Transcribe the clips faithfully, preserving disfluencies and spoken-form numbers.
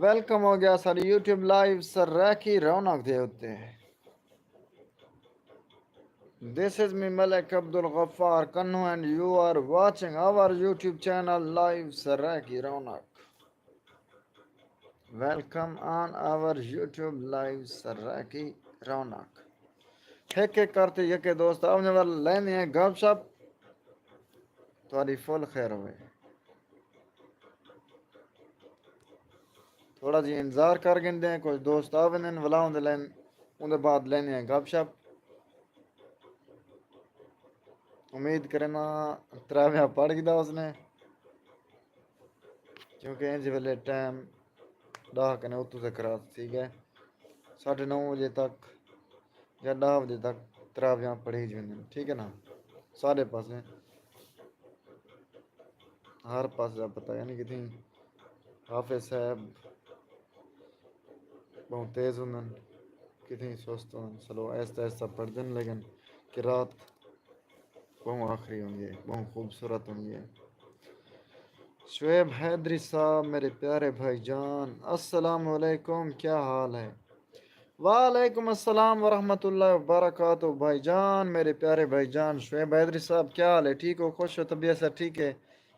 ویلکم ہو گیا ساݙی یوٹیوب لائیو سرائیکی رونق دے اتے۔ This is me Malik Abdul Ghaffar Kanhu and you are watching our YouTube channel Live Saraiki Raunak. Welcome on our YouTube Live Saraiki Raunak. ہک ہک کر تے یکے دوست آونے وال لیندے ہیں گپ شپ۔ تہاݙی فل خیر ہوئے۔ تھوڑا جی انتظار کر گھندے ہیں، کچھ دوست آ ویندن، ولا اوندے لین، اوندے بعد لیندے ہیں گپ شپ۔ امید کرینداں تراویحاں پڑھ گھدا اس نے، کیونکہ انج ویلے ٹائم ݙاہ کنے اتوں تے خراب تھی ڳئے۔ ساڈھے نو وجے تک یا ݙاہ وجے تک تراویحاں پڑھی ویندین، ٹھیک ہے نا؟ سارے پاسے، ہر پاسے دا پتہ، یعنی کتھیں حافظ صاحب ٻہوں تیز ہوندن، کتھیں سست ہوندن، سلو آہستہ آہستہ پڑھدن، لیکن قرات ٻہوں آخری ہوندی ہے، ٻہوں خوبصورت ہوندی ہے۔ شعیب حیدری صاحب، میرے پیارے بھائی جان، السلام علیکم، کیا حال ہے؟ وعلیکم السلام ورحمۃ اللہ وبرکاتہ۔ بھائی جان، میرے پیارے بھائی جان شعیب حیدری صاحب، کیا حال ہے؟ ٹھیک ہو، خوش ہو، طبیعت سب ٹھیک ہے؟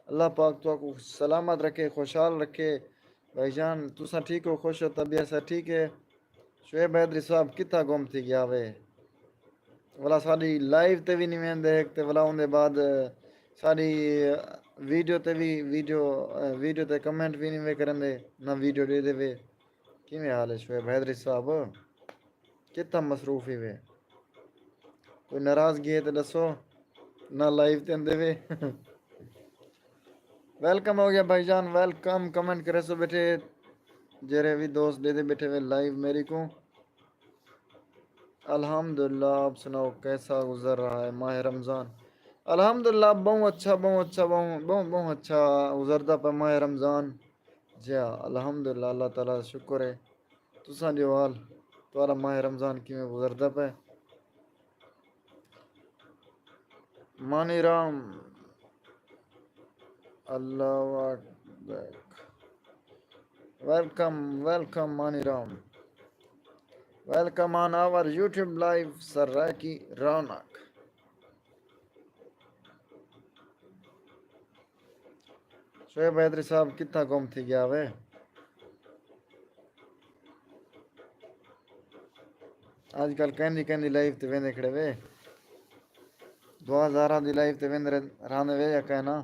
اللہ پاک تہاکوں سلامت رکھے، خوشحال رکھے۔ بھائی جان، تساں ٹھیک ہو، خوش ہو، طبیعت سب ٹھیک ہے؟ شعیب حیدری صاحب کتھاں گم تھی ڳیا وے؟ ولا ساݙی لائیو تے وی نہیں ویندے ہک تے ولا اوندے بعد ساݙی ویڈیو تے وی، ویڈیو، ویڈیو تے کمنٹ وی نہیں وے کریندے، نہ ویڈیو ݙیندے وے۔ کیویں حال ہے شعیب حیدری صاحب؟ کتھاں مصروف ہی وے؟ کوئی ناراضگی ہے تے ݙسو، نہ لائیو تے آندے وے۔ ویلکم ہو گیا بھائی جان، ویلکم۔ کمنٹ کریسو بیٹھے، جیرھے وی دوست ݙیہدے بیٹھے وے لائیو میری کوں۔ الحمدللہ، آپ سناؤ کیسا گزر رہا ہے ماہ رمضان؟ الحمدللہ، ٻہوں اچھا، ٻہوں اچھا، ٻہوں، ٻہوں، ٻہوں اچھا گزردا پیا ماہ رمضان۔ جی ہاں، الحمدللہ، اللہ تعالیٰ دا شکر ہے۔ تساں ݙیو حال، تہاݙا ماہ رمضان کیویں گزردا پئے؟ مانی رام، اللہ اکبر۔ ویلکم، ویلکم مانی رام۔ ویلکم آن آور یوٹیوب لائیو سرائیکی رونق۔ شعیب حیدری صاحب کتھاں گم تھی ڳیا وے؟ اڄ کل کہیں دی کہیں دی لائیو تے ویندے کھڑے وے؟ دعا زارا دی لائیو تے ویندے رہ-، رہندے وے یا کہنا؟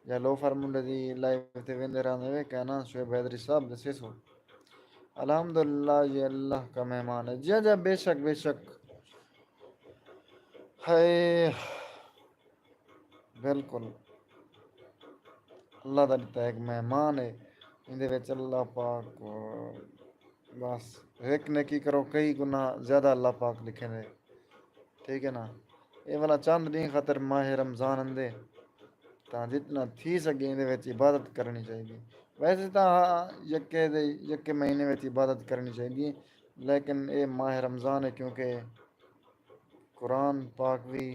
یا لوفر منڈے دی لائیو تے ویندے رہندے وے کہنا؟ شعیب حیدری صاحب ݙسیسو۔ الحمدللہ، یہ اللہ کا مہمان ہے۔ جی ہاں، جی ہاں، بے شک، بے شک۔ ہائے۔ بالکل۔ اللہ دا ݙتا ہک مہمان ہے، ایندے وچ اللہ پاک بس ہک نیکی کرو، کئی گناہ زیادہ اللہ پاک لکھیندے۔ ٹھیک ہے نا؟ اے والا چند ݙینہہ خاطر ماہ رمضان آندے، تاں جتنا تھی سڳے ایندے وچ عبادت کرݨی چاہیدی۔ ویسے تاں ہاں، یکے دے، یکے مہینے وچ عبادت کرݨی چاہیدی ہے، لیکن اے ماہ رمضان ہے، کیونکہ قرآن پاک وی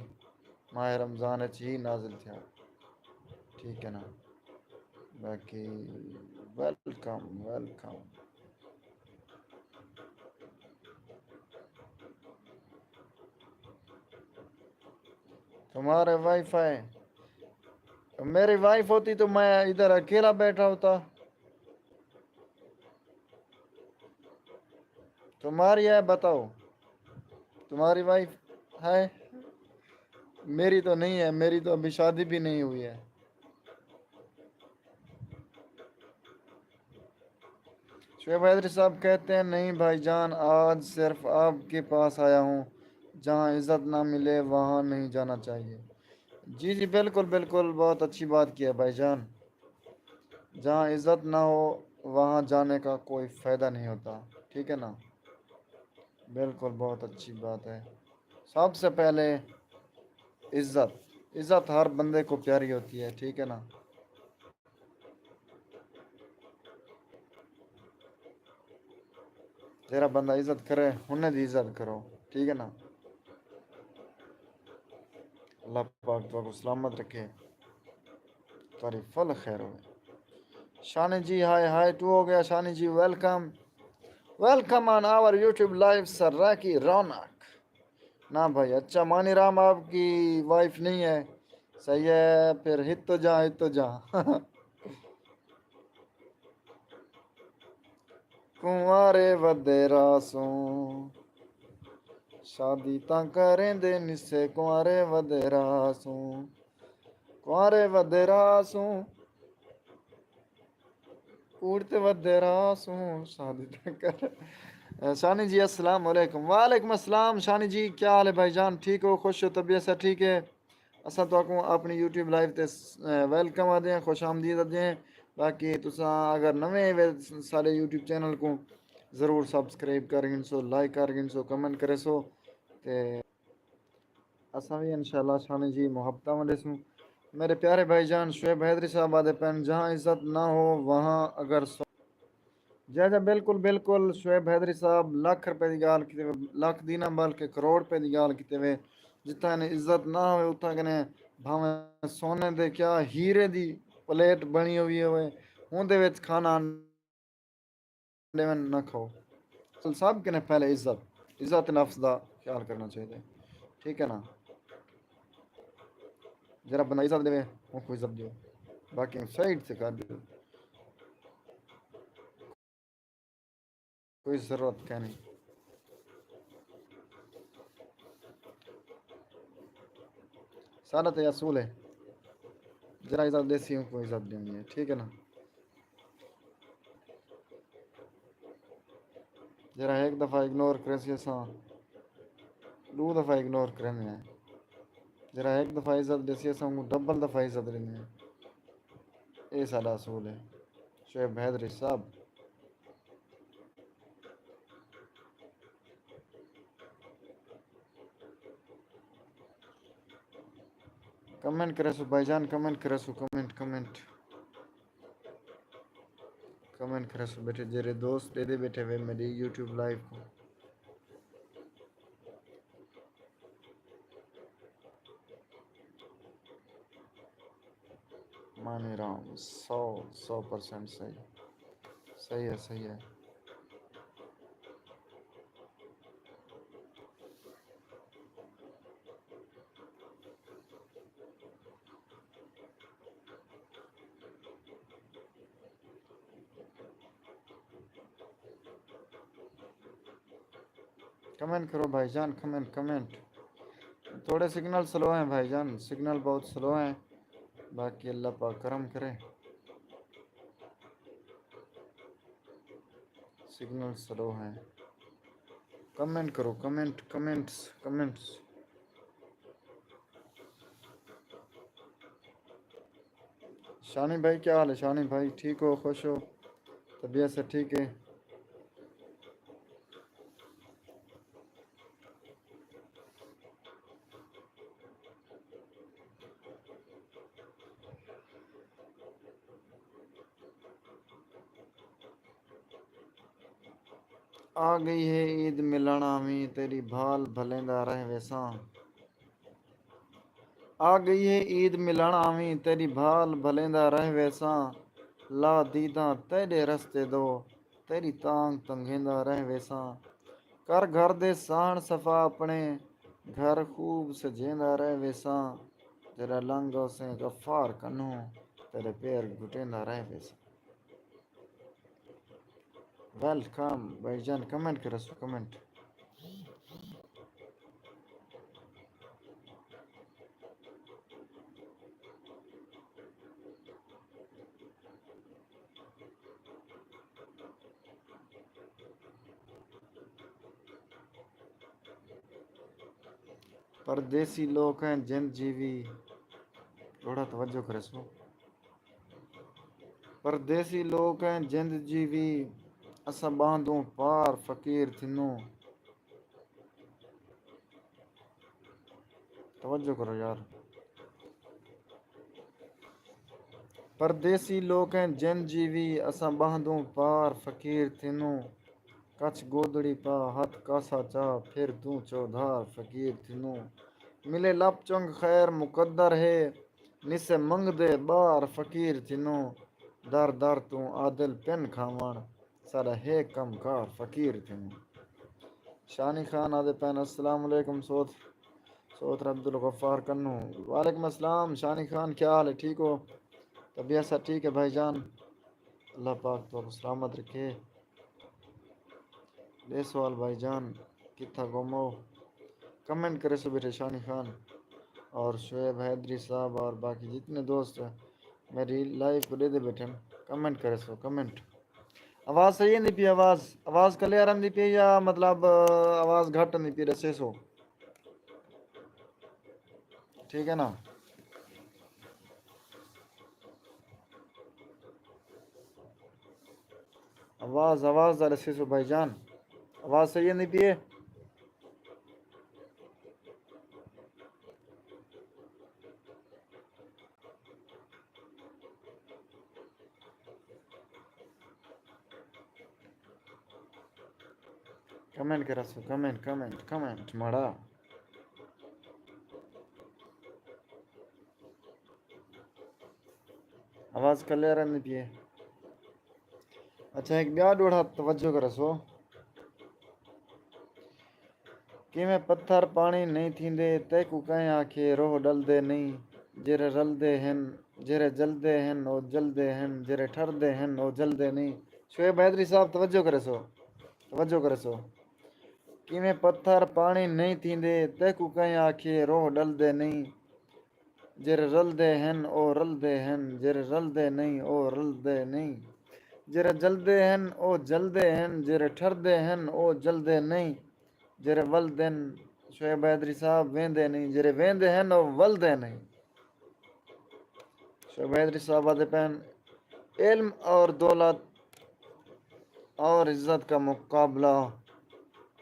ماہ رمضان اچ ہی نازل تھیا۔ ٹھیک ہے نا؟ باقی ویلکم، ویلکم۔ تمہارے وائی فائی، میری وائف ہوتی تو میں ادھر اکیلا بیٹھا ہوتا۔ تمہاری ہے، بتاؤ۔ تمہاری وائف ہے؟ میری تو نہیں ہے، میری تو ابھی شادی بھی نہیں ہوئی ہے۔ شعیب حیدری صاحب کہتے ہیں، نہیں بھائی جان، آج صرف آپ کے پاس آیا ہوں، جہاں عزت نہ ملے وہاں نہیں جانا چاہیے۔ جی جی، بالکل بالکل، بہت اچھی بات کی ہے بھائی جان۔ جہاں عزت نہ ہو وہاں جانے کا کوئی فائدہ نہیں ہوتا، ٹھیک ہے نا؟ بالکل، بہت اچھی بات ہے۔ سب سے پہلے عزت، عزت ہر بندے کو پیاری ہوتی ہے، ٹھیک ہے نا؟ جیڑھا بندہ عزت کرے، انہیں دی عزت کرو، ٹھیک ہے نا؟ اللہ پاک تہاکوں سلامت رکھے، تہاݙی فل خیر ہوئے۔ شانی جی، ہائے ہائے ٹو ہو گیا۔ شانی جی، ویلکم، ویلکم آن آور یوٹیوب لائیو سراکی رونق۔ نہ بھائی، اچھا، مانی رام آپ کی وائف نہیں ہے۔ صحیح ہے، پھر ہت تو جا، ہت تو جا۔ کنوارے ودے راسوں، شادی تاں کریندے نسے، کنوارے ودے راسوں، کنوارے ودے راسوں، کوڑ تے ودے راسوں، شادی تاں کر۔ شانی جی، السلام علیکم۔ وعلیکم السلام شانی جی، کیا حال ہے بھائی جان؟ ٹھیک ہو؟ خوش ہو؟ طبیعت سے ٹھیک ہے؟ اساں تہاکوں اپݨی یوٹیوب لائیو تے س-، اے، ویلکم آہدے ہیں، خوش آمدید آہدے ہیں۔ باقی تساں اگر نویں وے ساݙے یوٹیوب چینل کوں، ضرور سبسکرائب کر گھنسو، لائک کر گھنسو، کمنٹ کریسو تے اساں وی انشاءاللہ شانی جی محبتاں ونڈیسوں۔ میرے پیارے بھائی جان شعیب حیدری صاحب آہدے پئن، جہاں عزت نہ ہو وہاں اگر سو-، جی جی، بالکل، بالکل۔ شعیب حیدری صاحب لکھ روپے دی ڳالھ کیتے وے، لکھ دی نہ بلکہ کروڑ روپے دی ڳالھ کیتے وے۔ جتھاں کنے عزت نہ ہووے، اتھاں کنے بھاویں سونے دے کیا، ہیرے دی پلیٹ بݨی ہوئی ہووے، اوندے وچ کھانا ݙیون نہ کھاؤ۔ سب کنے پہلے عزت، عزت نفس دا خیال کرنا چاہیے، ٹھیک ہے نا؟ جیڑھا بندہ عزت ݙیوے، اونکوں عزت ݙیو، باقی سائیڈ تے کر ݙیو۔ کوئی ضرورت کائنی۔ ساݙا تے اصول ہے، جیڑھا عزت ݙیسی، اونکوں عزت ݙیوݨی ہے، ٹھیک ہے نا؟ جیڑھا ہک دفعہ اگنور کریسی، اساں ݙو دفعہ اگنور کریندے ہیں۔ جیڑھا ہک دفعہ عزت ݙیسی، اساں اونکوں ڈبل دفعہ عزت ݙیندے ہیں۔ اے ساݙا اصول ہے۔ شعیب حیدری صاحب، کمنٹ کریسو بھائی جان، کمنٹ کریسو، کمنٹ، کمنٹ، کمنٹ کریسو۔ بیٹھے جیڑھے دوست ݙیہدے بیٹھے وے میݙی یوٹیوب لائیو کوں۔ مانی رام، سو، سو پرسینٹ صحیح۔ صحیح ہے، صحیح ہے۔ کمنٹ کرو بھائی جان، کمنٹ، کمنٹ۔ تھوڑے سگنل سلو ہیں بھائی جان، سگنل بہت سلو ہیں، باقی اللہ پاک کرم کرے۔ سگنل سلو ہیں۔ کمنٹ کرو، کمنٹ، کمنٹس، کمنٹس۔ شانی بھائی، کیا حال ہے شانی بھائی؟ ٹھیک ہو؟ خوش ہو؟ طبیعت سے ٹھیک ہے؟ آ ڳئی ہے عید ملݨ آویں، تیݙی بھال بھلیندا رہ ویساں۔ آ ڳئی ہے عید ملݨ آویں، تیݙی بھال بھلیندا رہ ویساں۔ لا دیداں تیݙے رستے دو، تیݙی تانگھ تنگھیندا رہ ویساں۔ کر گھر دے ساہݨ صفا اپݨے، گھر خوب سجیندا رہ ویساں۔ جݙاں لنگھ ڳوسیں غفار کنوں، تیݙے پیر گھٹیندا رہ ویساں۔ ویلکم بھائی جان، کمنٹ کریسو، کمنٹ۔ پردیسی لوک ہیں جند جیوی، تھوڑا توجہ کریسو۔ پردیسی لوک ہیں جند جیوی، اساں ٻاہندوں پار فقیر تھیندوں۔ توجہ کرو یار۔ پردیسی لوک ہیں جند جیوی، اساں ٻاہندوں پار فقیر تھیندوں۔ کچھ گودڑی پا، ہتھ کاسا چا، پھر توں چودھار فقیر تھیندوں۔ ملے لپ چنگ خیر مقدر ہے، نسے منگدے ٻار فقیر تھیندوں۔ در در توں عادل پن کھاوݨ، ساݙا ہے کم کار فقیر تھیوݨ۔ شانی خان آہدے پئن، السلام علیکم سوت، سوت عبدالغفار کنوں۔ وعلیکم السلام شانی خان، کیا حال ہے؟ ٹھیک ہو؟ طبیعت سب ٹھیک ہے بھائی جان؟ اللہ پاک تہاکوں سلامت رکھے۔ ٻئے سوال بھائی جان، کتھاں گم ہو؟ کمنٹ کریسو بیٹھے شانی خان اور شعیب حیدری صاحب اور باقی جتنے دوست میری لائیو کوں ݙیہدے بیٹھن، کمنٹ کریسو، کمنٹ۔ آواز صحیح آندی پئی؟ آواز، آواز کلیئر آندی پئی یا مطلب آواز گھٹ آندی پئی؟ ݙسیسو۔ ٹھیک ہے نا؟ آواز، آواز دا ݙسیسو بھائی جان، آواز صحیح آندی پئی ہے؟ کمنٹ کریسو، کمنٹ، کمنٹ، کمنٹ ماڑا۔ آواز کلیئر آندی پئی ہے؟ اچھا، ہک ٻیا ݙوہڑا توجہ کریسو۔ کیویں پتھر پاݨی نئیں تھیندے، تیکوں کئیں آکھے روہ ݙلدے نئیں۔ جیرھے رلدے ہن، جیرھے جلدے ہن، او جلدے ہن، جیرھے ٹھردے ہن، او جلدے نئیں۔ شعیب حیدری صاحب توجہ کریسو، توجہ کریسو۔ کیویں پتھر پاݨی نئیں تھیندے، تیکوں کئیں آکھے روہ ݙلدے نئیں۔ جیرھے رلدے ہن او رلدے ہن، جیرھے رلدے نئیں او رلدے نئیں۔ جیرھے جلدے ہن او جلدے ہن، جیرھے ٹھردے ہن او جلدے نئیں۔ جیرھے ولدن، شعیب حیدری صاحب، ویندے نئیں، جیرھے ویندے ہن او ولدے نئیں۔ شعیب حیدری صاحب آہدے پئن، علم اور دولت اور عزت کا مقابلہ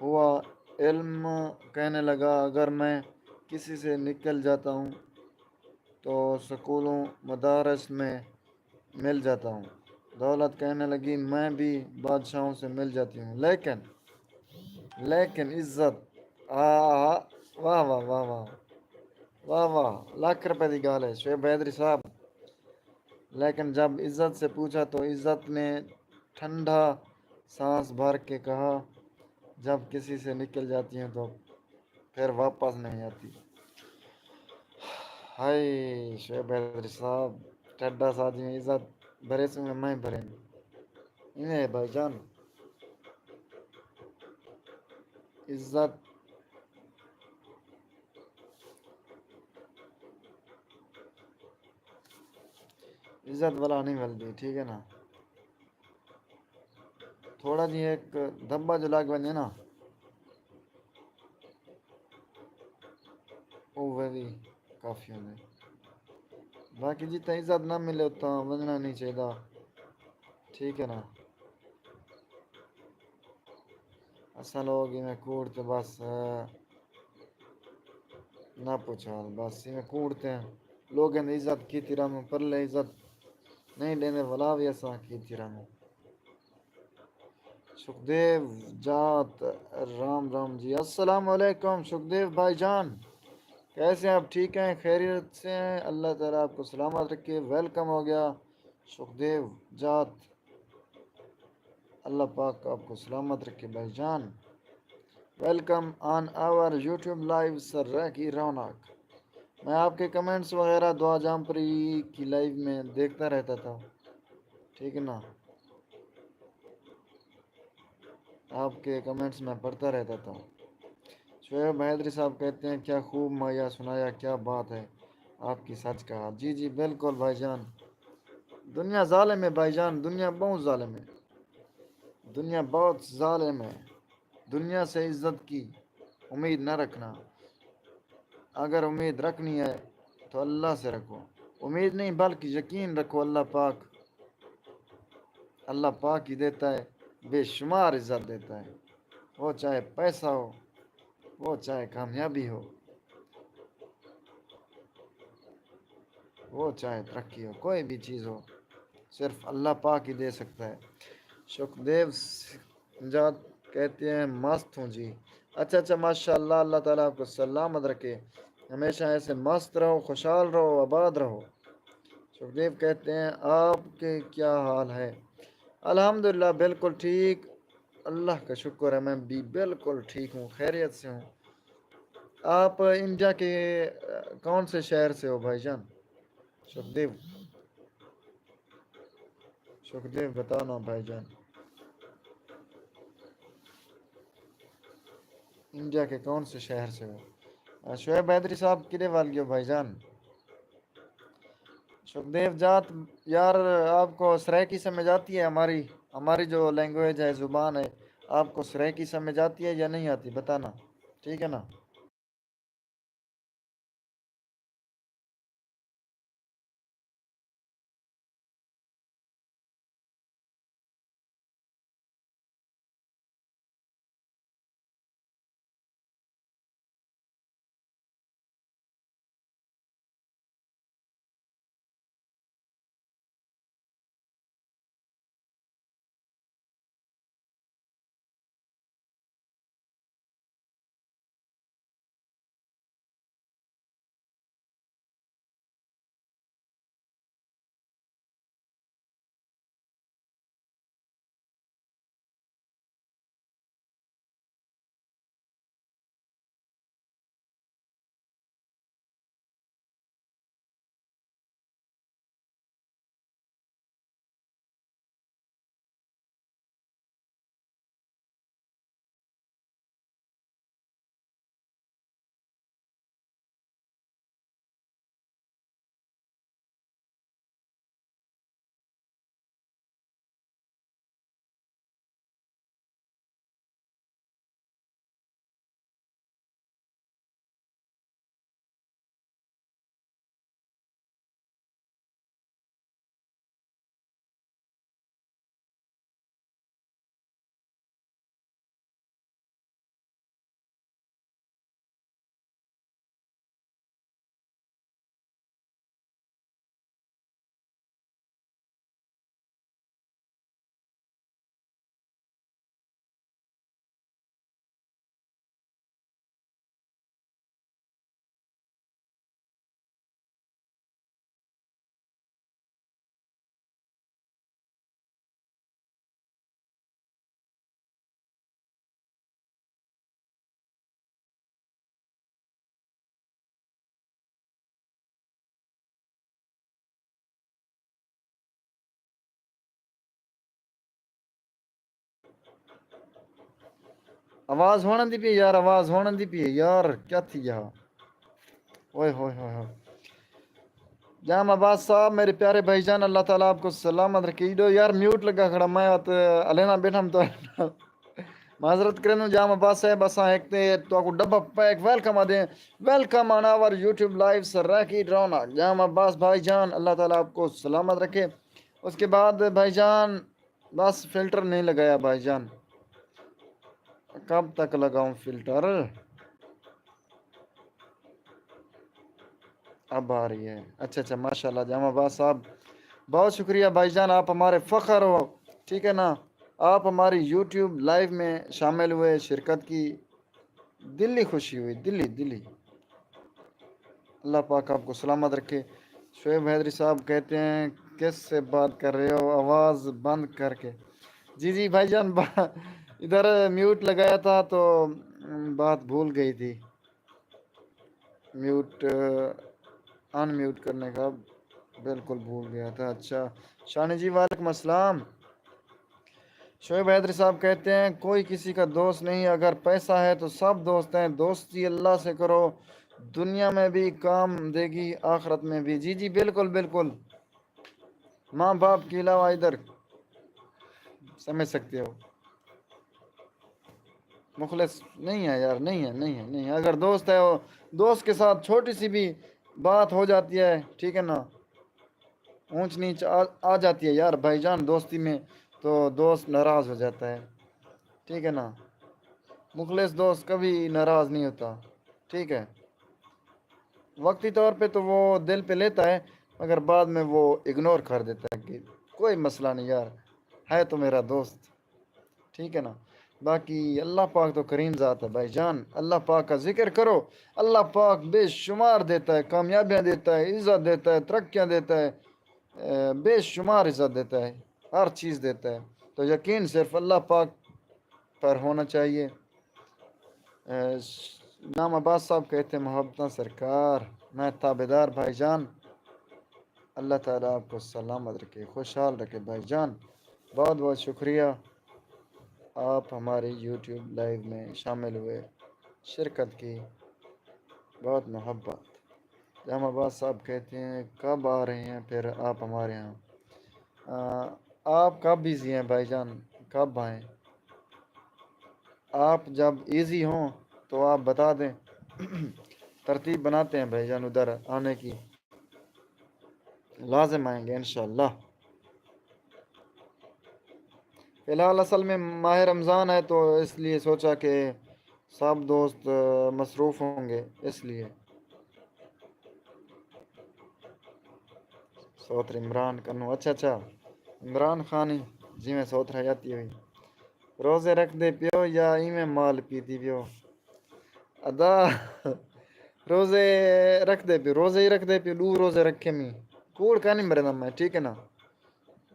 ہوا۔ علم کہنے لگا، اگر میں کسی سے نکل جاتا ہوں تو سکولوں، مدارس میں مل جاتا ہوں۔ دولت کہنے لگی، میں بھی بادشاہوں سے مل جاتی ہوں، لیکن، لیکن عزت، آ، واہ، واہ، واہ، واہ، واہ، واہ، لکھ روپے دی ڳالھ ہے شعیب حیدری صاحب۔ لیکن جب عزت سے پوچھا تو عزت نے ٹھنڈا سانس بھر کے کہا، جب کسی سے نکل جاتی ہوں تو پھر واپس نہیں آتی۔ ہائے شعیب حیدری صاحب، ٹھڈا سا جی عزت بھرے سوں میں بھرے۔ ایویں ہے بھائی جان، عزت، عزت والا نہیں ملدی، ٹھیک ہے نا؟ تھوڑا جی ہک دھبا جو لڳ ونڄے نا، اوہ وی کافی ہوندے۔ باقی جتھاں عزت نہ ملے، اتھاں ونڄݨا نہیں چاہیدا، ٹھیک ہے نا؟ اساں لوگ ایویں کوڑ تے بس، نہ پچھ حال، بس ایویں کوڑ تے لوگاں دی عزت کیتی رہندوں، پرلے عزت نہیں ݙیندے، ولا وی اساں کیتی رہندوں۔ سکھدیو جات، رام رام جی، السلام علیکم سکھدیو بھائی جان، کیسے ہیں آپ؟ ٹھیک ہیں، خیریت سے ہیں؟ اللہ تعالیٰ آپ کو سلامت رکھے۔ ویلکم ہو گیا سکھدیو جات، اللہ پاک آپ کو سلامت رکھے بھائی جان۔ ویلکم آن آور یوٹیوب لائیو سرائیکی رونق۔ میں آپ کے کمنٹس وغیرہ دعا جام پری کی لائیو میں دیکھتا رہتا تھا، ٹھیک ہے نا؟ آپ کے کمنٹس میں پڑھتا رہتا تھا۔ شعیب حیدری صاحب کہتے ہیں، کیا خوب ماہیا سنایا، کیا بات ہے آپ کی، سچ کہا۔ جی جی بالکل بھائی جان، دنیا ظالم ہے بھائی جان، دنیا بہت ظالم ہے، دنیا بہت ظالم ہے۔ دنیا سے عزت کی امید نہ رکھنا، اگر امید رکھنی ہے تو اللہ سے رکھو۔ امید نہیں بلکہ یقین رکھو، اللہ پاک، اللہ پاک ہی دیتا ہے، بے شمار عزت دیتا ہے، وہ چاہے پیسہ ہو، وہ چاہے کامیابی ہو، وہ چاہے ترقی ہو، کوئی بھی چیز ہو، صرف اللہ پاک ہی دے سکتا ہے۔ سکھدیو جات کہتے ہیں، مست ہوں جی۔ اچھا اچھا، ماشاء اللہ، اللہ تعالیٰ آپ کو سلامت رکھے، ہمیشہ ایسے مست رہو، خوشحال رہو، آباد رہو۔ سکھدیو کہتے ہیں، آپ کے کیا حال ہے؟ الحمدللہ، بالکل ٹھیک، اللہ کا شکر ہے، میں بھی بالکل ٹھیک ہوں، خیریت سے ہوں۔ آپ انڈیا کے، آ، کون سے شہر سے ہو بھائی جان؟ سکھدیو، سکھدیو بتانا بھائی جان، انڈیا کے کون سے شہر سے ہو؟ آ، شعیب حیدری صاحب، کدے وال گیو بھائی جان؟ سکھدیو جات، یار، آپ کو سرائیکی سمجھ آتی ہے؟ ہماری، ہماری جو لینگویج ہے، زبان ہے، آپ کو سرائیکی سمجھ آتی ہے یا نہیں آتی؟ بتانا، ٹھیک ہے نا؟ آواز ہݨ آندی پئی ہے یار، آواز ہݨ آندی پئی ہے یار، کیا تھی ڳیا؟ اوئے ہوئے ہوئے ہوئے۔ جام عباس صاحب، میرے پیارے بھائی جان، اللہ تعالیٰ آپ کو سلامت رکھے۔ ایݙو یار میوٹ لڳا کھڑا، میں ات الینا ٻیٹھم تو معذرت کریندوں۔ جام عباس صاحب، اساں ہک تے تہاکوں ڈبہ پیک ویلکم آدھے، welcome on our YouTube live سرائیکی رونق۔ جام عباس بھائی جان، اللہ تعالیٰ آپ کو سلامت رکھے۔ اس کے بعد بھائی جان، بس فلٹر نہیں لگایا بھائی جان، کب تک لگاؤں فلٹر؟ اب آ رہی ہے۔ اچھا اچھا، ماشاءاللہ جام عباس صاحب، بہت شکریہ بھائی جان، آپ ہمارے فخر ہو، ٹھیک ہے نا؟ آپ ہماری یوٹیوب لائیو میں شامل ہوئے، شرکت کی، دلی خوشی ہوئی، دلی، دلی۔ اللہ پاک آپ کو سلامت رکھے۔ شعیب حیدری صاحب کہتے ہیں، کس سے بات کر رہے ہو آواز بند کر کے؟ جی جی بھائی جان، با-، ادھر میوٹ لگایا تھا تو بات بھول گئی تھی، میوٹ، ان میوٹ کرنے کا بالکل بھول گیا تھا۔ اچھا، شانی جی، وعلیکم السلام۔ شعیب حیدری صاحب کہتے ہیں، کوئی کسی کا دوست نہیں، اگر پیسہ ہے تو سب دوست ہیں، دوستی اللہ سے کرو، دنیا میں بھی کام دے گی، آخرت میں بھی۔ جی جی، بالکل بالکل، ماں باپ کے علاوہ ادھر سمجھ سکتے ہو۔ مخلص نہیں ہے یار، نہیں ہے، نہیں ہے، نہیں ہے۔ اگر دوست ہے، وہ دوست کے ساتھ چھوٹی سی بھی بات ہو جاتی ہے، ٹھیک ہے نا، اونچ نیچ آ، آ جاتی ہے یار بھائی جان دوستی میں، تو دوست ناراض ہو جاتا ہے، ٹھیک ہے نا؟ مخلص دوست کبھی ناراض نہیں ہوتا، ٹھیک ہے؟ وقتی طور پہ تو وہ دل پہ لیتا ہے، مگر بعد میں وہ اگنور کر دیتا ہے کہ کوئی مسئلہ نہیں یار، ہے تو میرا دوست، ٹھیک ہے نا؟ باقی اللہ پاک تو کریم ذات ہے بھائی جان، اللہ پاک کا ذکر کرو، اللہ پاک بے شمار دیتا ہے، کامیابیاں دیتا ہے، عزت دیتا ہے، ترقیاں دیتا ہے، بے شمار عزت دیتا ہے، ہر چیز دیتا ہے۔ تو یقین صرف اللہ پاک پر ہونا چاہیے۔ نام عباس صاحب کہتے ہیں، محبتاں سرکار، میں تابعدار بھائی جان۔ اللہ تعالیٰ آپ کو سلامت رکھے، خوشحال رکھے بھائی جان۔ بہت بہت شکریہ، آپ ہمارے یوٹیوب لائیو میں شامل ہوئے، شرکت کی، بہت محبت۔ جام عباس صاحب کہتے ہیں، کب آ رہے ہیں پھر آپ ہمارے یہاں؟ آ، آپ کب بزی ہیں بھائی جان؟ کب آئیں؟ آپ جب ایزی ہوں تو آپ بتا دیں، ترتیب بناتے ہیں بھائی جان ادھر آنے کی، لازم آئیں گے انشاءاللہ۔ فی الحال اصل میں ماہ رمضان ہے، تو اس لیے سوچا کہ سب دوست مصروف ہوں گے، اس لیے۔ سوتر عمران کنوں، اچھا اچھا، عمران خان ہی، جی میں سوتر حیاتی ہوئی۔ روزے رکھ دے پیو یا ایویں مال پیتی پیو؟ ادا، روزے رکھ دے پیو، روزے ہی رکھ دے پیو، ڈو روزے رکھے میں۔ کوڑ کانی مرنا میں، ٹھیک ہے نا؟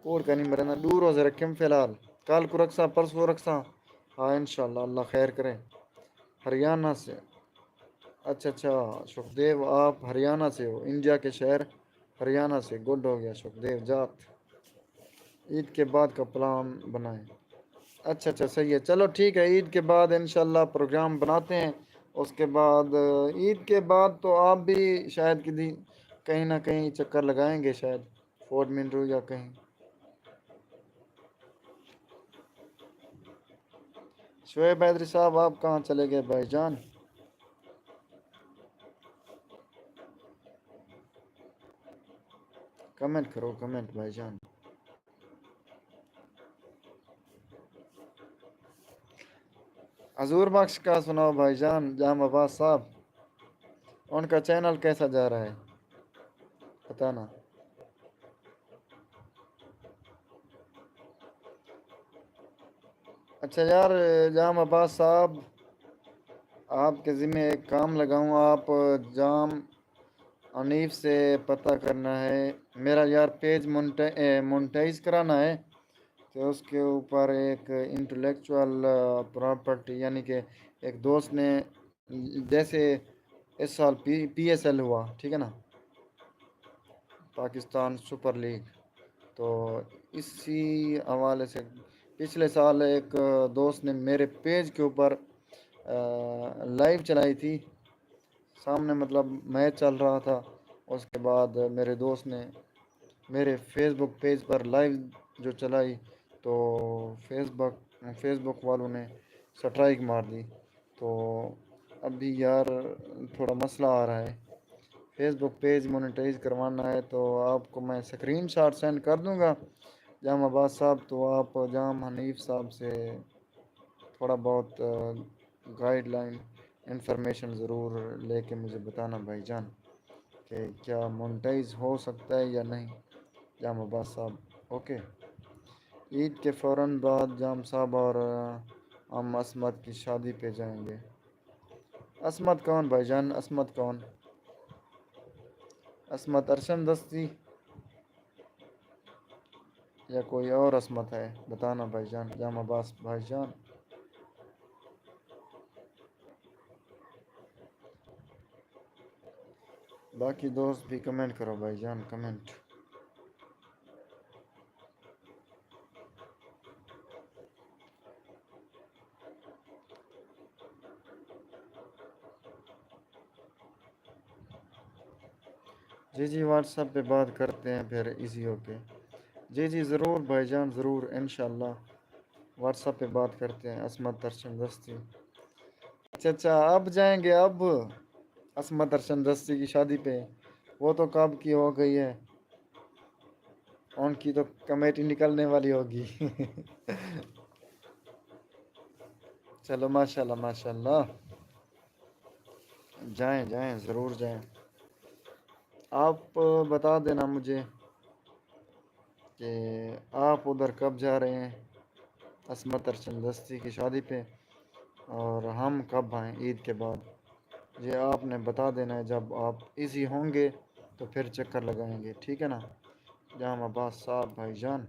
کوڑ کانی مرنا، ڈو روزے رکھے میں فی الحال۔ کل کو رکھساں، پرسوں رکھساں۔ ہاں، انشاءاللہ، اللہ خیر کرے۔ ہریانہ سے۔ اچھا اچھا، سکھدیو، آپ ہریانہ سے ہو؟ انڈیا کے شہر ہریانہ سے۔ گڈ ہو گیا سکھدیو جات۔ عید کے بعد کا پلان بنائیں۔ اچھا اچھا، صحیح ہے، چلو ٹھیک ہے، عید کے بعد انشاءاللہ پروگرام بناتے ہیں۔ اس کے بعد عید کے بعد تو آپ بھی شاید کدی کہیں نہ کہیں چکر لگائیں گے، شاید فورٹ منرو یا کہیں۔ شعیب حیدری صاحب، آپ کہاں چلے گئے بھائی جان؟ کمنٹ کرو، کمنٹ بھائی جان۔ حضور بخش کا سناؤ بھائی جان، جام عباس صاحب، ان کا چینل کیسا جا رہا ہے؟ بتانا۔ اچھا یار، جام عباس صاحب، آپ کے ذمے ایک کام لگاؤں، آپ جام حنیف سے پتہ کرنا ہے۔ میرا یار پیج مونٹائز کرانا ہے، تو اس کے اوپر ایک انٹلیکچوئل پراپرٹی، یعنی کہ ایک دوست نے، جیسے اس سال پی پی ایس ایل ہوا، ٹھیک ہے نا، پاکستان سپر لیگ، تو اسی حوالے سے پچھلے سال ایک دوست نے میرے پیج کے اوپر لائیو چلائی تھی، سامنے مطلب میچ چل رہا تھا۔ اس کے بعد میرے دوست نے میرے فیس بک پیج پر لائیو جو چلائی، تو فیس بک فیس بک والوں نے سٹرائک مار دی۔ تو ابھی یار تھوڑا مسئلہ آ رہا ہے، فیس بک پیج مونیٹائز کروانا ہے، تو آپ کو میں سکرین شاٹ سینڈ کر دوں گا جام عباس صاحب، تو آپ جام حنیف صاحب سے تھوڑا بہت گائیڈ لائن انفارمیشن ضرور لے کے مجھے بتانا بھائی جان کہ کیا مونیٹائز ہو سکتا ہے یا نہیں۔ جام عباس صاحب، اوکے۔ عید کے فوراً بعد جام صاحب اور ہم عصمت کی شادی پہ جائیں گے۔ عصمت کون بھائی جان؟ عصمت کون؟ عصمت ارشن دستی یا کوئی اور عصمت ہے؟ بتانا بھائی جان، جام عباس بھائی جان۔ باقی دوست بھی کمنٹ کرو بھائی جان، کمنٹ۔ جی جی، واٹس ایپ پہ بات کرتے ہیں پھر ایزی ہو کے۔ جی جی، ضرور بھائی جان، ضرور، انشاءاللہ واٹس ایپ پہ بات کرتے ہیں۔ عصمت ارشن دستی، اچھا اچھا، اب جائیں گے اب عصمت ارشن دستی کی شادی پہ، وہ تو کب کی ہو گئی ہے، ان کی تو کمیٹی نکلنے والی ہوگی۔ چلو ماشاءاللہ، ماشاءاللہ، جائیں جائیں، ضرور جائیں۔ آپ بتا دینا مجھے کہ آپ ادھر کب جا رہے ہیں عصمت ارشن دستی کی شادی پہ، اور ہم کب آئیں عید کے بعد، یہ آپ نے بتا دینا ہے۔ جب آپ ایزی ہوں گے تو پھر چکر لگائیں گے، ٹھیک ہے نا؟ جام عباس صاحب، بھائی جان،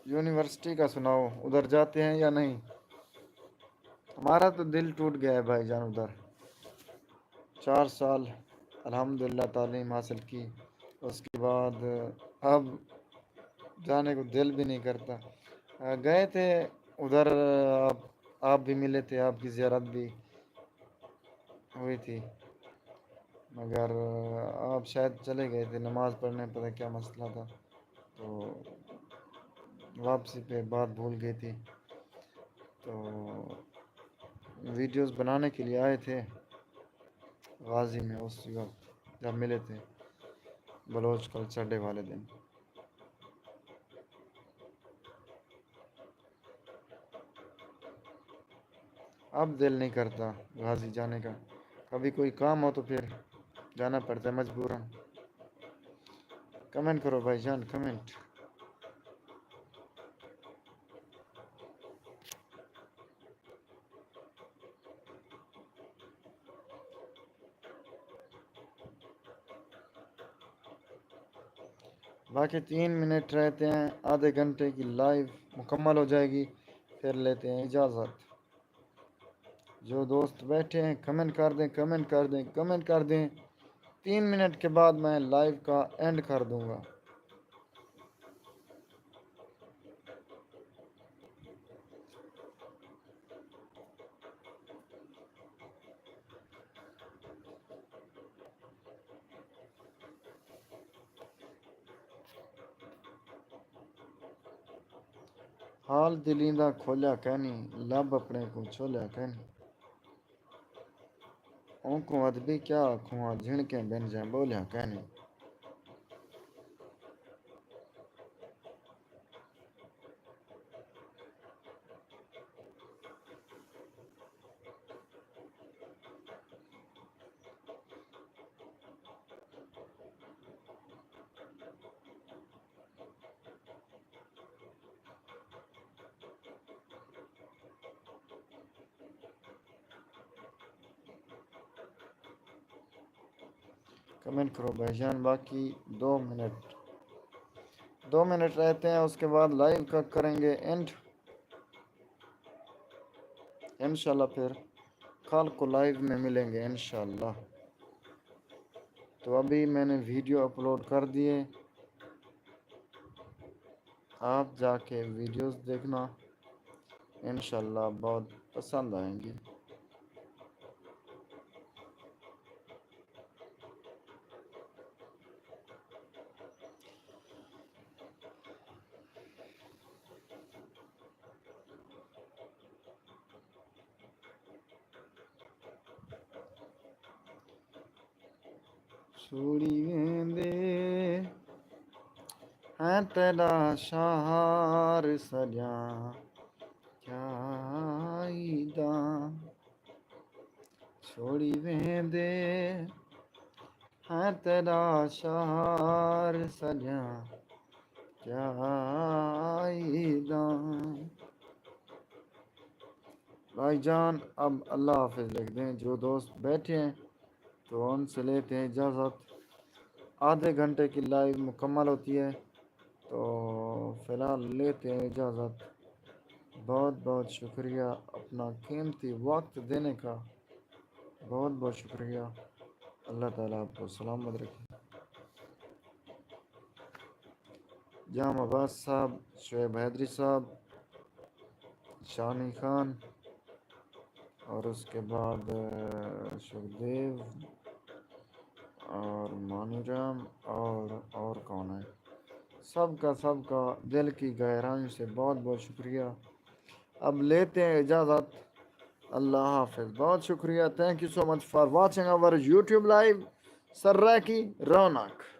یونیورسٹی کا سناؤ، ادھر جاتے ہیں یا نہیں؟ ہمارا تو دل ٹوٹ گیا ہے بھائی جان، ادھر چار سال الحمدللہ تعلیم حاصل کی، اس کے بعد اب جانے کو دل بھی نہیں کرتا۔ آ، گئے تھے ادھر، آپ، آپ بھی ملے تھے، آپ کی زیارت بھی ہوئی تھی، مگر آپ شاید چلے گئے تھے نماز پڑھنے، پتہ کیا مسئلہ تھا، تو واپسی پہ بات بھول گئی تھی۔ تو ویڈیوز بنانے کے لیے آئے تھے غازی میں، اس وقت جب ملے تھے بلوچ کلچر ڈے والے دن۔ اب دل نہیں کرتا غازی جانے کا، کبھی کوئی کام ہو تو پھر جانا پڑتا ہے مجبوراً۔ کمنٹ کرو بھائی جان، کمنٹ۔ باقی تین منٹ رہتے ہیں، آدھے گھنٹے کی لائیو مکمل ہو جائے گی، پھر لیتے ہیں اجازت۔ جو دوست بیٹھے ہیں، کمنٹ کر دیں، کمنٹ کر دیں، کمنٹ کر دیں۔ تین منٹ کے بعد میں لائیو کا اینڈ کر دوں گا۔ حال دلیں دا کھولیا کینی، لب اپنے کوں چھولیا کینی۔ اونکوں ادبی کیا آکھوں ہاں، جھنکیں بن جیں ٻولیاں کینی۔ کمنٹ کرو بھائی جان، باقی دو منٹ، دو منٹ رہتے ہیں، اس کے بعد لائیو کا کریں گے اینڈ۔ انشاءاللہ پھر کل کو لائیو میں ملیں گے انشاءاللہ۔ تو ابھی میں نے ویڈیو اپلوڈ کر دیے، آپ جا کے ویڈیوز دیکھنا، انشاءاللہ بہت پسند آئیں گی۔ چھوڑی ویندے ہیں تیݙا شہر سڄݨ کیا عیداں، چھوڑی ویندے ہیں تیݙا شہر سڄݨ کیا عیداں۔ بھائی جان، اب اللہ حافظ لکھ دیں۔ جو دوست بیٹھے ہیں تو ان سے لیتے ہیں اجازت۔ آدھے گھنٹے کی لائیو مکمل ہوتی ہے، تو فی الحال لیتے ہیں اجازت۔ بہت بہت شکریہ اپنا قیمتی وقت دینے کا، بہت بہت شکریہ۔ اللہ تعالیٰ آپ کو سلامت رکھے۔ جام عباس صاحب، شعیب حیدری صاحب، شانی خان، اور اس کے بعد، آ، شکدیو اور مانی رام اور، اور کون ہے؟ سب کا، سب کا دل کی گہرائیوں سے بہت بہت شکریہ۔ اب لیتے ہیں اجازت۔ اللہ حافظ۔ بہت شکریہ۔ Thank you so much for watching our YouTube live۔ سرائیکی رونق۔